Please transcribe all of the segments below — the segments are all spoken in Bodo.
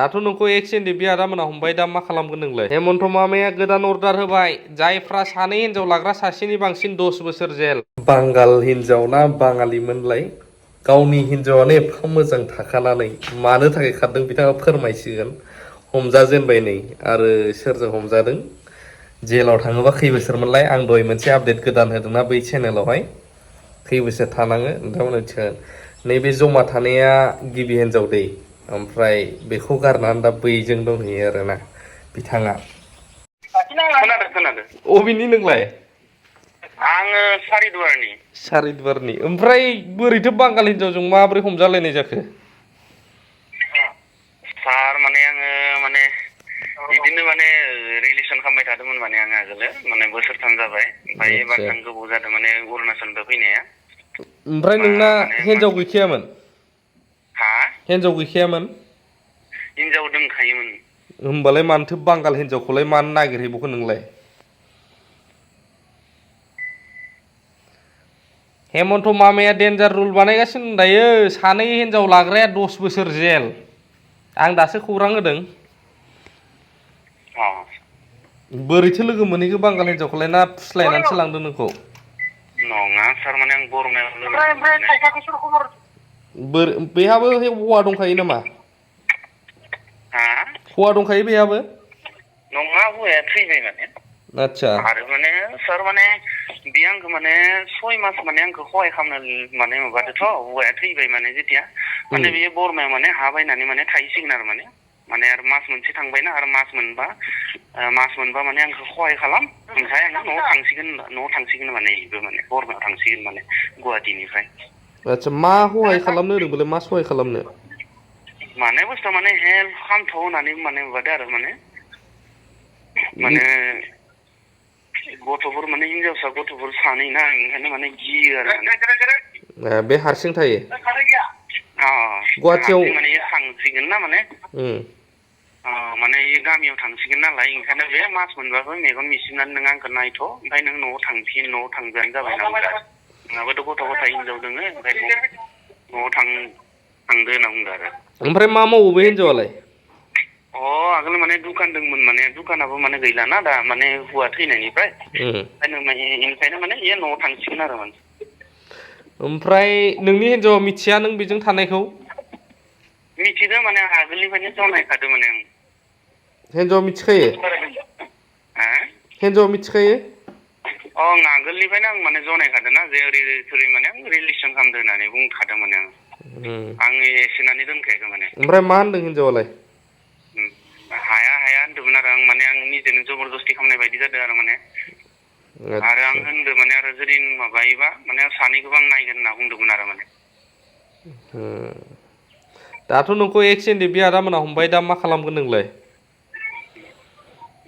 दाथ' नोंखौ एक्सिडेन्टनि बियादा मोना हमबाय दा मा खालामगोन नोंलाय? हेमन्त मामाया गोदान अर्डार होबाय जायफ्रा सानै हिनजाव लाग्रा सासेनि बांसिन 10 बोसोर जेल। बांगाल हिनजाव ना बाङालिमोनलाय गावनि हिनजावानो एफा मोजां थाखानानै मानो थाखाय खारदों बिथाङा फोरमायसिगोन। हमजाजेनबाय नै आरो सोरजों हमजादों जेलाव थाङोबा खै बोसोरमोनलाय आं दहाय मोनसे आपडेट गोदान होदोंना बै चेनेलावहाय खै बोसोर थानाङो नोंथांमोना मिथिखागोन। नैबे जमा थानाया गिबि हिनजाव दै ओमफ्राय बेखौ गारनानै दा बैजों दंहैयो आरोना बिथाङा। खोनादों अबेनि नोंलाय? आङो सारिदुवारनि ओमफ्राय बोरैथो बांगाल हिनजावजों माबोरै हमजालायनाय जाखो? सार माने आङो माने बिदिनो माने रिलेसन खालामबाय थादोंमोन माने आङो आगोलो माने बोसोरथाम जाबाय ओमफ्राय एबार थां गोबाव जादों माने अरुणाचलनिफ्राय फैनाया। ओमफ्राय नोंना हिनजाव गैखायामोन? हा? हिनजाव गैखायामोन? हिनजाव दंखायोमोन। होमबालाय मानोथो बांगाल हिनजावखौलाय मानो नागिरहैबावखो नोंलाय? हेमन्त मामाया देन्जार रुल बानायगासिनो दायो सानै हिनजाव लाग्राया 10 बोसोर जेल। आं दासो खौरां होदों। बोरैथो लोगो मोनहैखो बांगाल हिनजावखौलाय ना फुस्लायनानैसो लांदों नोंखौ? नङा सार माने आं बरमायाव बेहाबो हौवा दंखायो नामा? हा? हौवा दंखायो बेहाबो? नङा हौवाया थैबाय माने। आतसा। आरो माने सार माने बे आंखौ माने 6 मास माने आंखौ सहाय खालामनो माने माबादोथ' हौवाया थैबाय माने जेथिया माने बेयो बरमायाव माने हा बायनानै माने थाहैसिगोन आरो माने आरो मास मोनसे थांबायना आरो मास मोनबा माने आंखौ सहाय खालाम ओमफ्राय आङो न'आव थांसिगोन माने बेबो माने बरमायाव थांसिगोन माने गुवाहाटिनिफ्राय। आतसा मा सहाय खालामनो होदों बेलाय मा सहाय खालामनो? माने बुस्थुआ माने हेल्प खालामथ' होननानै माने माबादो आरो माने गथ'फोर माने हिनजावसा गथ'फोर सानै ना ओंखायनो माने गियो आरो बे हारसिं थायो? गुवाहाटियाव हारसिं माने थांसिगोन ना माने माने गामियाव थांसिगोन नालाय ओंखायनो बे मास मोनबाबो मेगन मिसिबनानै नों आंखौ नायथ' ओमफ्राय नों न'आव थांजानो जाबाय ना नङाबाथ' गथ' गथाय हिनजाव दोङो ओमफ्राय न'आव थांदो होनना बुंदो आरो। ओमफ्राय मा मावो बे हिनजावालाय? आगोल माने दुखान दंमोन माने दुखानाबो माने गैलाना दा माने हौवा थैनायनिफ्राय बेनिखायनो माने इयो न'आव थांसिगोन आरो माने। ओमफ्राय नोंनि हिनजावा मिथिया नों बेजों थानायखौ? मिथिदो माने आगोलनिफ्रायनो जनायखादो माने आं। हिनजावा मिथिखायो? हिनजावा मिथिखायो? आं आगोलनिफ्रायनो आं माने जनायखादों ना जे ओरै माने आं रिलेसन खालामदो होननानै बुंखादों माने आं एसेनानै दोनखायाखै माने। ओमफ्राय मा होनदों हिनजावालाय? हाया होनदोंमोन आरो आं निजेनो जबरदस्ति खालामनाय बायदि जादों आरो माने। आरो आं होनदों माने आरो जुदि माबायोबा माने सानैखौबो आं नायगोन होनना बुंदोंमोन आरो माने। दाथ' नोंखौ एक्सिडेन्टनि बियादा मोना हमबाय दा मा खालामगोन नोंलाय?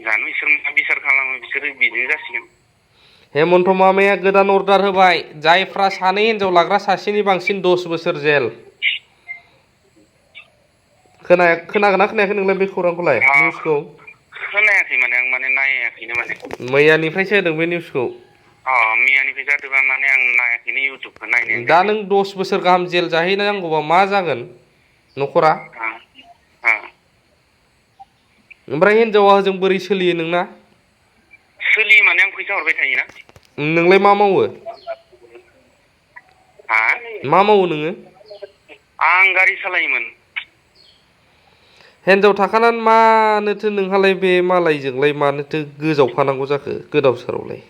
जानो इसोर मा बिसार खालामो बिसोरो बिदिनो जासिगोन। हेमन्त मामाया गोदान अर्डार होबाय जायफ्रा सानै हिनजाव लाग्रा सासेनि बांसिन 10 बोसोर जेल। खोनागोना खोनायाखै नोंलाय बे खौरांखौलाय निउसखौ? खोनायाखै माने आं माने नायाखैनो माने। मैयानिफ्रायसो होदों बे निउसखौ। मैयानिफ्राय जादोंबा माने आं नायाखैनो इउटुबखौ नायनायानो दा जायाखै। नों 10 बोसोर गाहाम जेल जाहैनांगौबा मा जागोन न'खरा? ओमफ्राय हिनजावा हजों बोरै सोलियो नोंना? सोलियो माने आं फैसा हरबाय थायोना। नोंलाय मा मावो? मा मावो नोङो? आं गारि सालायोमोन। हिनजाव थाखानानै मानोथो नोंहालाय बे मालायजोंलाय मानोथो गोजावफानांगौ जाखो गोदाव सोरावलाय?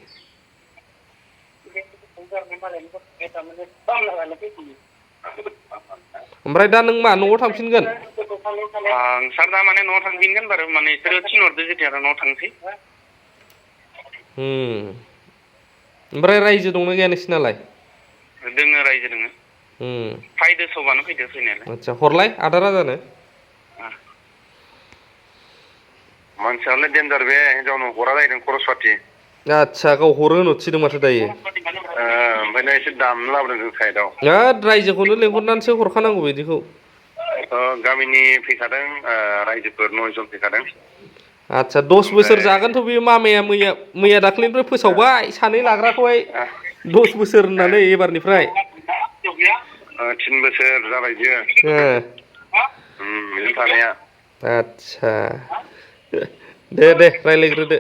ओमफ्राय दा नों मा न'आव थांफिनगोन? सार दा माने न'आव थांफिनगोन बारु माने बिसोरो थिनहरदो जेथिया न'आव थांसै। ओमफ्राय रायजो दंना गैया नोंसिनालाय? दोङो रायजो दोङो। फैदो सबानो फैदो फैनायालाय। आदसा हरलाय आदा राजानो। मानसियालाय देन्जार बे हिनजावनो हरा जाहैदों खरस पाति। आदसा गाव हरो होनहर थिदों माथो दायो। ओमफ्राय दा एसे दामनो लाबोदों जों साइडआव। रायजोखौनो लेंहरनानैसो हरखानांगौ बिदिखौ। गामिनि फैखादों रायजोफोर 9 जन फैखादों। आदसा 10 बोसोर जागोनथ' बे मामाया मैया दाख्लैनिफ्राय फोसावबाय सानै लाग्राखौहाय 10 बोसोर होननानै एबारनिफ्राय। 3 बोसोर जाबाय बियो। बिजों थानाया। आदसा दे रायलायग्रोदो दे